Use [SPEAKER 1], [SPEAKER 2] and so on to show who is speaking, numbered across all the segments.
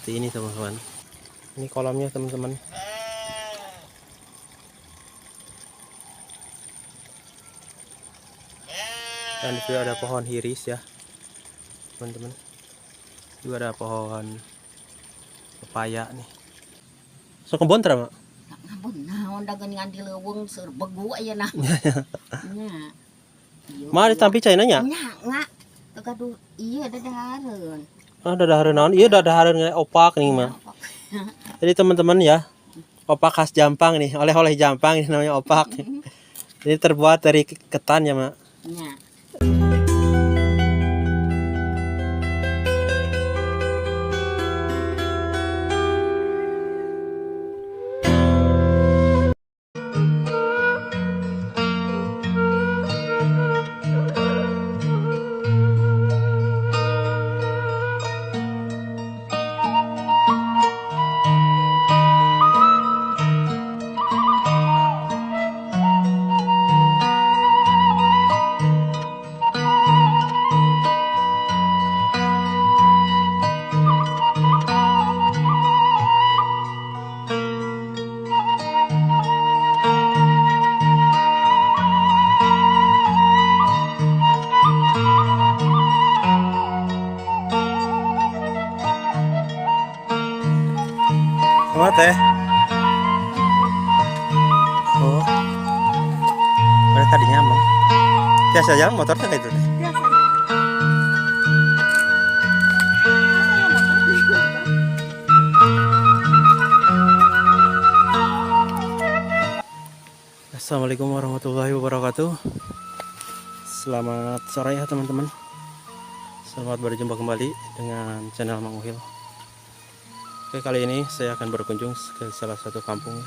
[SPEAKER 1] Seperti ini teman-teman. Ini kolamnya teman-teman. Dan di situ ada pohon hiris ya teman-teman. Juga ada pohon pepaya nih. So kebon tera, Mak?
[SPEAKER 2] Ngabon naon da geuningan di leuweung seur begu ayeuna. Nya. Ieu.
[SPEAKER 1] Ma ditampi caina nya?
[SPEAKER 2] Nya, nga. Teu gaduh ieu dadahareun.
[SPEAKER 1] Ah, dadahareun naon? Iya dadahareun nge opak nih, mah. Jadi teman-teman ya, opak khas Jampang nih, oleh-oleh Jampang ini namanya opak. Ini terbuat dari ketan ya, Mak.
[SPEAKER 2] Nya.
[SPEAKER 1] Sama teh. Oh. Mana tadinya emang? Biasa jalan motor tuh kayak itu teh.
[SPEAKER 2] Biasa.
[SPEAKER 1] Assalamualaikum warahmatullahi wabarakatuh. Selamat sore ya teman-teman. Selamat berjumpa kembali dengan channel Mang Uhil. Oke, kali ini saya akan berkunjung ke salah satu kampung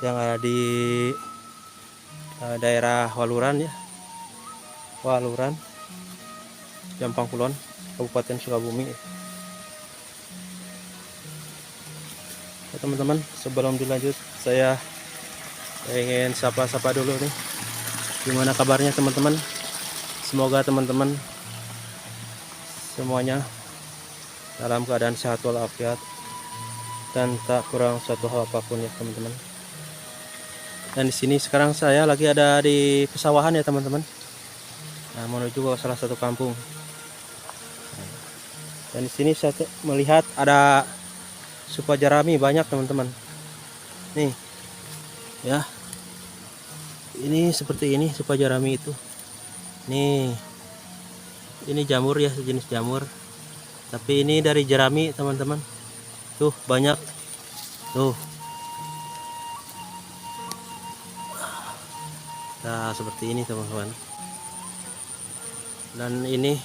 [SPEAKER 1] yang ada di daerah Waluran ya. Waluran, Jampang Kulon, Kabupaten Sukabumi. Oke, teman-teman, sebelum dilanjut saya ingin sapa-sapa dulu nih. Gimana kabarnya teman-teman? Semoga teman-teman semuanya dalam keadaan sehat walafiat dan tak kurang suatu hal apapun ya teman-teman. Dan di sini sekarang saya lagi ada di pesawahan ya teman-teman. Nah, menuju ke salah satu kampung. Dan di sini saya melihat ada supa jerami banyak teman-teman. Nih, ya. Ini seperti ini supa jerami itu. Nih, ini jamur ya, sejenis jamur. Tapi ini dari jerami teman-teman. Tuh banyak. Tuh. Nah, seperti ini teman-teman. Dan ini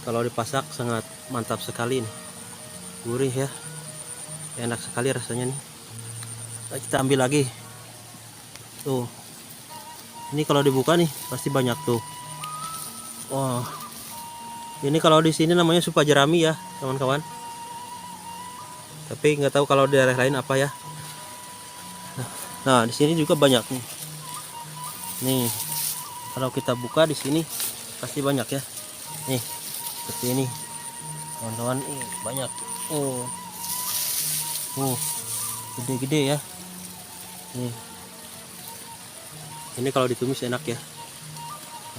[SPEAKER 1] kalau dipasak sangat mantap sekali nih. Gurih ya. Enak sekali rasanya nih. Nah, kita ambil lagi. Tuh. Ini kalau dibuka nih pasti banyak tuh. Wah. Ini kalau di sini namanya supa jerami ya, kawan-kawan. Tapi nggak tahu kalau di daerah lain apa ya. Nah, di sini juga banyak nih. Nih, kalau kita buka di sini pasti banyak ya. Nih, seperti ini, kawan-kawan. Ih, banyak. Oh, oh, gede-gede ya. Nih, ini kalau ditumis enak ya,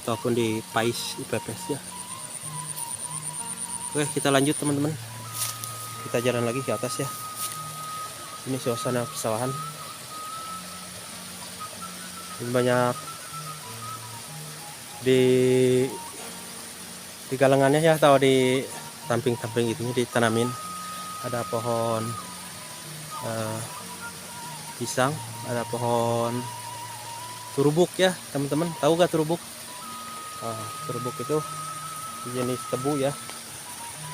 [SPEAKER 1] ataupun dipais, dipepes ya. Oke, kita lanjut teman-teman. Kita jalan lagi ke atas ya. Ini suasana pesawahan. Ini banyak di galengannya ya, atau di tamping-tamping itunya ditanamin. Ada pohon pisang, ada pohon turubuk ya teman-teman. Tahu gak turubuk? Nah, turubuk itu jenis tebu ya,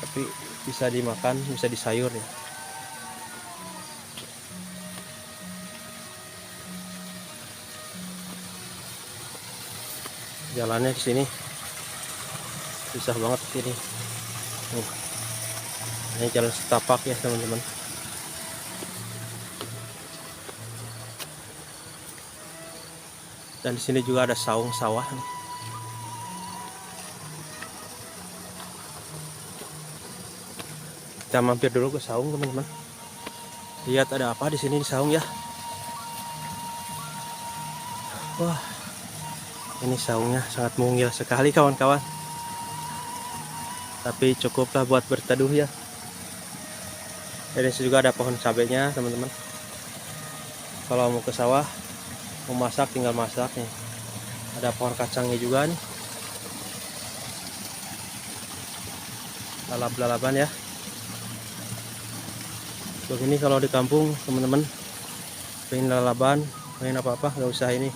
[SPEAKER 1] tapi bisa dimakan, bisa disayur ya. Jalannya ke sini susah banget ini. Nih. Ini jalan setapak ya teman-teman. Dan di sini juga ada saung sawah nih. Kita mampir dulu ke saung teman-teman. Lihat ada apa di sini di saung ya. Wah, ini saungnya sangat mungil sekali kawan-kawan. Tapi cukuplah buat berteduh ya. Ini juga ada pohon cabenya teman-teman. Kalau mau ke sawah, mau masak tinggal masak nih. Ada pohon kacangnya juga nih. Lalap-lalapan ya. Begini kalau di kampung teman-teman, pengen lalaban, pengen apa-apa nggak usah ini,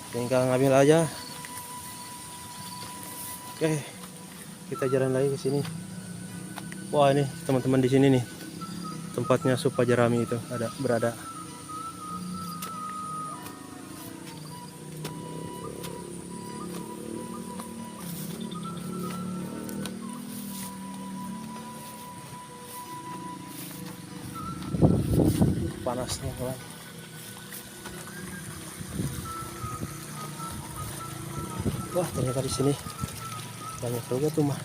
[SPEAKER 1] tinggal ngambil aja. Oke, kita jalan lagi ke sini. Wah, ini teman-teman di sini nih tempatnya supa jerami itu ada berada. Panasnya kawan. Wah, ternyata di sini banyak juga tuh mah.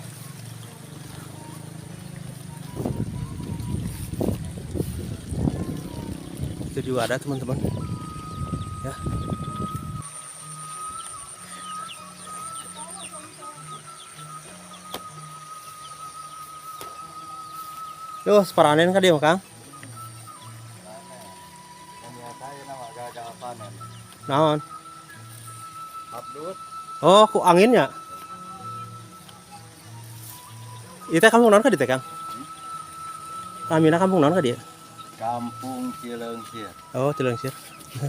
[SPEAKER 1] Itu juga ada teman-teman. Ya. Yo, separanen ka dia Kang? Naon? Oh, ku anginnya. Itu kampung naon ka dieu, Kang? Amina kampung naon ka dieu?
[SPEAKER 3] Kampung Cileungsir.
[SPEAKER 1] Oh, Cileungsir.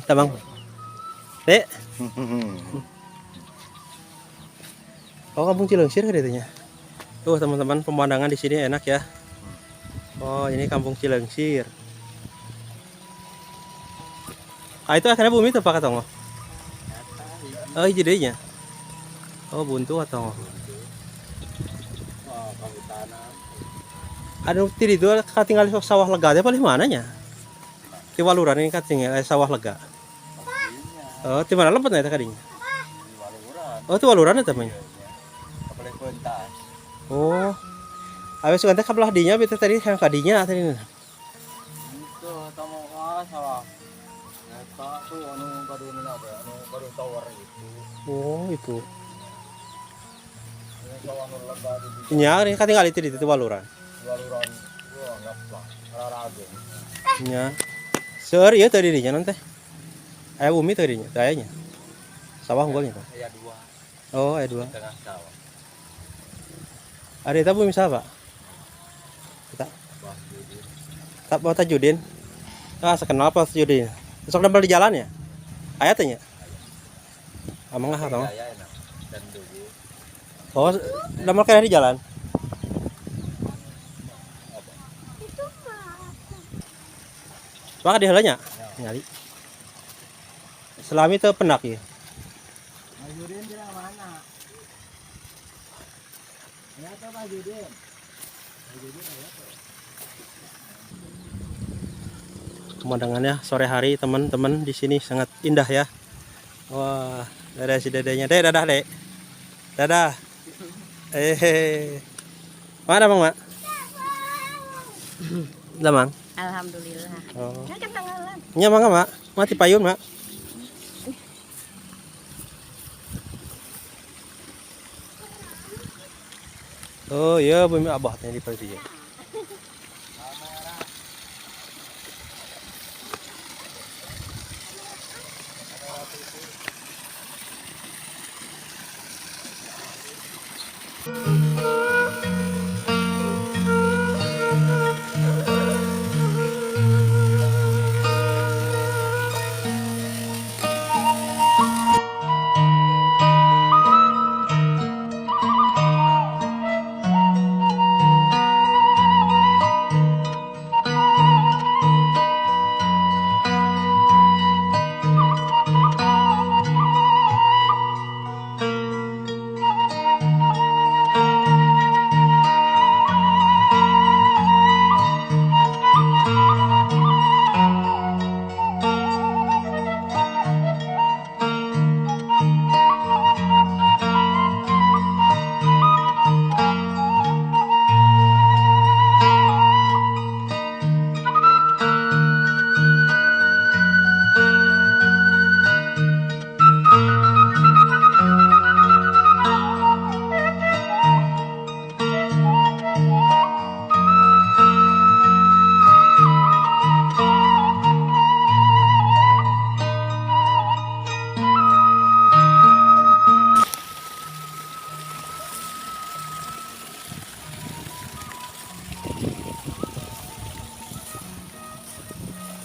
[SPEAKER 1] Tabang. Dek. Oh, kampung Cileungsir ka dieu nya. Tuh, teman-teman, pemandangan di sini enak ya. Oh, ini kampung Cileungsir. Ah, itu akhirnya bumi tuh Pak Katongo. Oh, jadinya. Oh, buntu atau
[SPEAKER 3] Oh, kehutanan.
[SPEAKER 1] Anu ti ditu katinggal sawah lega teh paling mananya? Ti Waluran ini katinggal sawah lega. Oh, ti mana lempet eta kadinya?
[SPEAKER 3] Di Waluran.
[SPEAKER 1] Oh, ti Waluran eta mah.
[SPEAKER 3] Kapaleh pentas.
[SPEAKER 1] Oh. Awe sugan teh kabelah dinya bete tadi yang kadinya tadi.
[SPEAKER 3] Itu tamu sawah. Eta tuh anu gaduhna apa anu gaduh tower itu.
[SPEAKER 1] Oh, itu.
[SPEAKER 3] Ini sawah anu lega di
[SPEAKER 1] Nya ini katinggal itu di ditu Waluran.
[SPEAKER 3] Waluran. Wah, ngaplak. Raragung.
[SPEAKER 1] Nya. Seur ieu tadi dinya nanti. Aya bumi tadi dinya, teu aya nya. Sawah unggulnya Pak.
[SPEAKER 3] Aya dua
[SPEAKER 1] Oh, aya dua.
[SPEAKER 3] di tengah sawah.
[SPEAKER 1] Ada eta bumi siapa? Kita
[SPEAKER 3] Bah Judin.
[SPEAKER 1] tak bawa Tajudin. Ah, sekenal apa Tajudin? Besok damel di jalan ya? Aya teh nya? Amang lah atau?
[SPEAKER 3] Aya enak. Dan dulu
[SPEAKER 1] Oh, damel kayak di jalan. Maka di heula nya? Ningali. Selami teu penak ieu.
[SPEAKER 3] Pak Judin tidak mana? Ya tuh Pak Judin. Pak Judin ya tuh.
[SPEAKER 1] Pemandangannya sore hari teman-teman di sini sangat indah ya. Wah, dadah si dedenya. Dek, dadah, Dek. Dadah. Eh. Mana, Bang, Mak? Dah, Mang.
[SPEAKER 2] Alhamdulillah.
[SPEAKER 1] Oh.
[SPEAKER 2] Kan ketanggalan.
[SPEAKER 1] Nya mangga, Mak. Mati payun, Mak. Oh iya, bumi abah teh di dieu.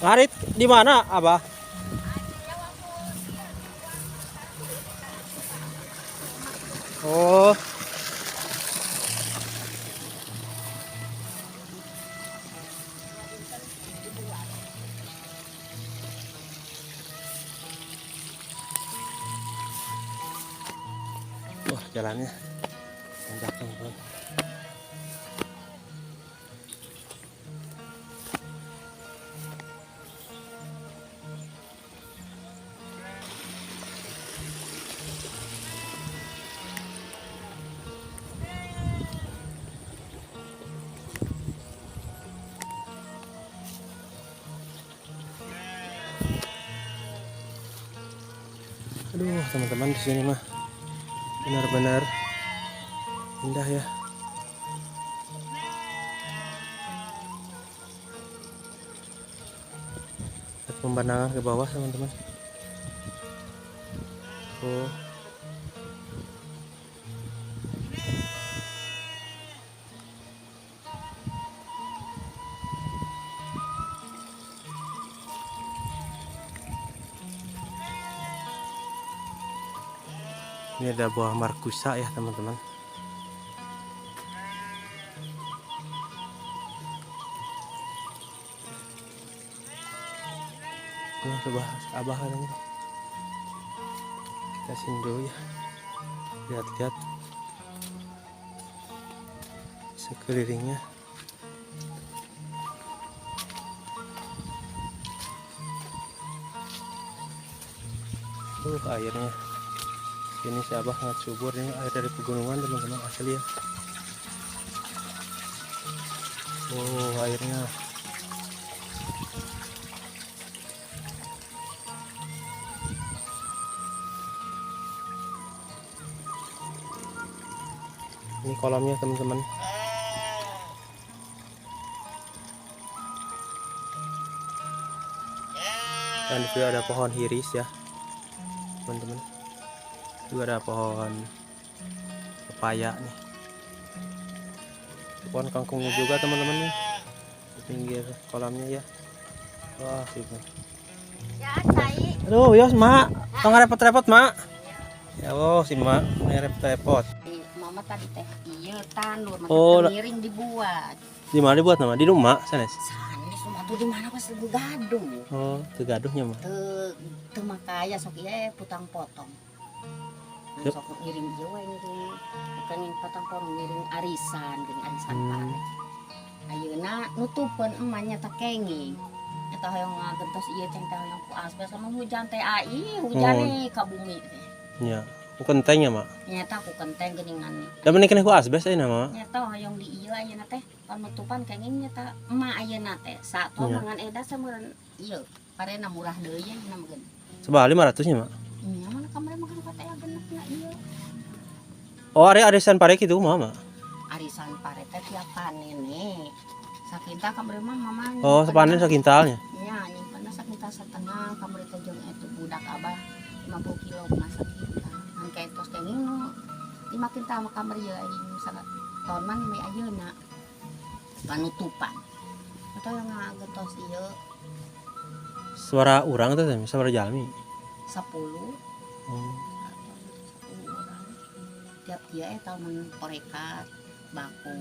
[SPEAKER 1] Ngarit di mana, Abah? Oh. Wah, jalannya tanjak, teman-teman. Aduh, teman-teman, di sini mah benar-benar indah ya. Lihat pemandangan ke bawah, teman-teman. Oh. Ini ada buah markusa ya, teman-teman. Ini coba abah katanya. Kita sini dulu ya. Lihat-lihat sekelilingnya. Airnya. Ini si abah sangat subur, ini air dari pegunungan, teman-teman, asli ya. Oh, airnya. Ini kolamnya, teman-teman. Dan di situ ada pohon hiris ya, teman-teman. Juga ada pohon pepaya nih. Pohon kangkungnya juga, teman-teman, nih di pinggir kolamnya ya. Wah, sip.
[SPEAKER 2] Ya, cai.
[SPEAKER 1] Aduh, yos, Mak. Tong repot-repot, Mak. Ya Allah, si Mak repot-repot.
[SPEAKER 2] Mama tadi teh iya tandur, mata
[SPEAKER 1] Oh,
[SPEAKER 2] miring dibuat.
[SPEAKER 1] Di mana dibuat nama? Di rumah, sanes.
[SPEAKER 2] Sanes rumah tuh di mana pas gaduh.
[SPEAKER 1] Oh, teu gaduhnya mah.
[SPEAKER 2] Teu teu makaya sok ieu putang potong. Nah,
[SPEAKER 1] Yep.
[SPEAKER 2] sok ngiring ieu we ngiring bukan ngiring potong potong ngiring arisan, ngiring arisan pare. Ayeuna nutupeun emaknya teh kenging. Eta hoyong ngagentos ieu ceng teh hoyong ku asbes sama hujan teh ai, hujan
[SPEAKER 1] Oh.
[SPEAKER 2] nih ka bumi teh.
[SPEAKER 1] Nya, ku kenteng ya, Mak.
[SPEAKER 2] Nyata ku kenteng geuningan.
[SPEAKER 1] Da mending keneh ku asbes ayeuna mah.
[SPEAKER 2] Nyata hoyong di ieu ayeuna teh panutupan kenging nyata emak ayeuna teh. Sato
[SPEAKER 1] Nya.
[SPEAKER 2] mangan eda sameureun ieu parena murah deui ayeuna mah geun.
[SPEAKER 1] Coba 500 nya, Mak.
[SPEAKER 2] Nya mana kamari makan kota ya genepna ieu.
[SPEAKER 1] Oh, ari arisan pare kitu mah, Mak.
[SPEAKER 2] Arisan pare teh tiap panen nih. Sakinta kamari mah mama
[SPEAKER 1] Oh, sepanen sakintalnya.
[SPEAKER 2] Nya nyimpenna sakinta setengah kamari teh jeung eta budak abah 50 kilo mah sakinta. Ngan kayak tos kenging nu 5 kintal mah kamari ieu aing tahun man we ayeuna. Panutupan. Atau yang ngagentos ieu
[SPEAKER 1] Suara urang teh suara jalmi.
[SPEAKER 2] 10
[SPEAKER 1] Oh.
[SPEAKER 2] atau 10 orang. Tiap dia eta mun porekat baku.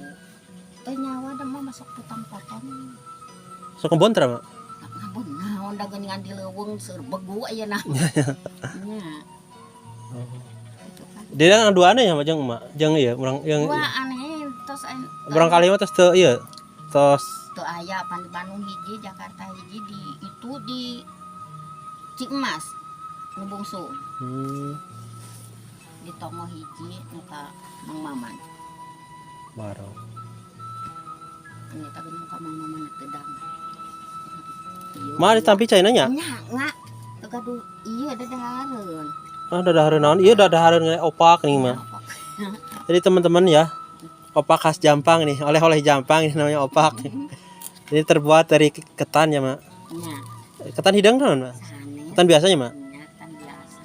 [SPEAKER 2] Teh nyawa da mah masuk putang potong.
[SPEAKER 1] Sok kebon teh, Mak.
[SPEAKER 2] Ngabun naon da geuningan di leuweung seur begu ayeuna. Nya.
[SPEAKER 1] Oh.
[SPEAKER 2] Gitu kan.
[SPEAKER 1] Dia ngaduana ya, Mak, jeung emak, jeung ieu urang yang
[SPEAKER 2] Dua aneh tos
[SPEAKER 1] urang kali mah tos teu ieu. Tos
[SPEAKER 2] teu aya pan di Bandung hiji, Jakarta hiji di itu di Cimas nu bungsu. Di Tongo hiji nu ka Mang Maman.
[SPEAKER 1] Baro.
[SPEAKER 2] Nya teh nu ka Mang Maman teu damai. Ieu.
[SPEAKER 1] Mah ditampi caina nya?
[SPEAKER 2] Nya, nga. Teu gaduh ieu dadahareun.
[SPEAKER 1] Ah, dadahareun naon? Ieu dadahareun ngeunai opak nih mah. Jadi teman-teman ya, opak khas Jampang nih, oleh-oleh Jampang ini namanya opak. Ini terbuat dari ketan ya, Mak.
[SPEAKER 2] Nya.
[SPEAKER 1] Ketan hidang kan, Mak?
[SPEAKER 2] Sanes.
[SPEAKER 1] Ketan biasanya, Mak?
[SPEAKER 2] Nya, ketan biasa.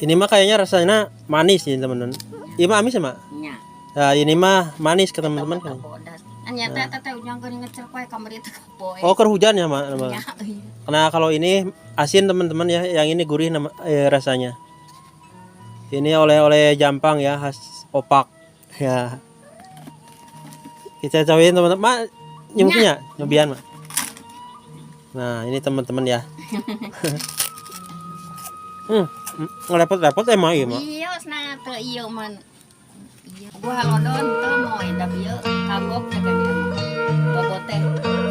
[SPEAKER 1] Ini mah kayaknya rasanya manis nih, teman-teman. Iya mah amis ya, Mak?
[SPEAKER 2] Nya.
[SPEAKER 1] Nah, ini mah manis ke teman-teman kan.
[SPEAKER 2] Bodas. Nya teh teh ujang geuning ngecrek we kamari teh kapoe.
[SPEAKER 1] Oh, keur hujan ya, Mak? Nama.
[SPEAKER 2] Nya, iya.
[SPEAKER 1] Nah, kalau ini asin, teman-teman ya, yang ini gurih nama, rasanya. Ini oleh-oleh Jampang ya, khas opak. Ya. Kita cobain, teman-teman. Mak, nyumpnya, nyobian, Mak. Nah, ini teman-teman ya. Ngelepot-lepot emang iya, Mak.
[SPEAKER 2] Iya, nah teu ieu man. Iya. Gua halodon teu moe da bieu kagok teh kan. Bobo teh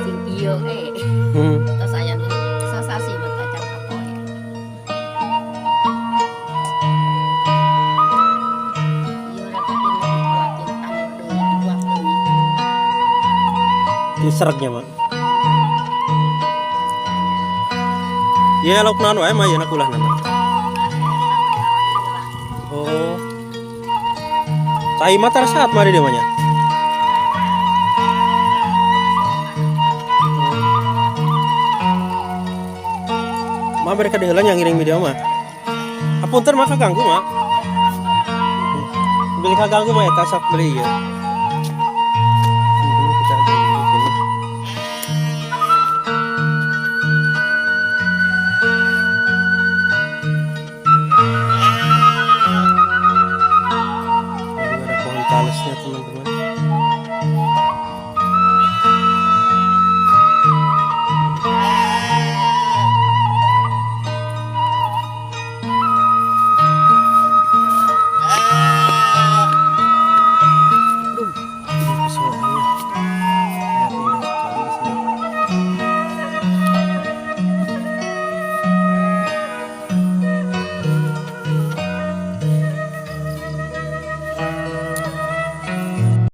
[SPEAKER 2] sing ieu eh. Terus aya nu sasasi mah teh can kapoe. Ieu rada kuat jeung taneuh deui, kuat deui.
[SPEAKER 1] Itu seregnya, Mak. Iya, lauk naon wae, Mak, yeuna kulahna, Mak. Oh. Cai mah tara saat mari dia mah nya. Mak mereka di heula nya ngiring video mah. Apunten, Mak, kaganggu, Mak. Beli kaganggu mah eta sok beli ieu.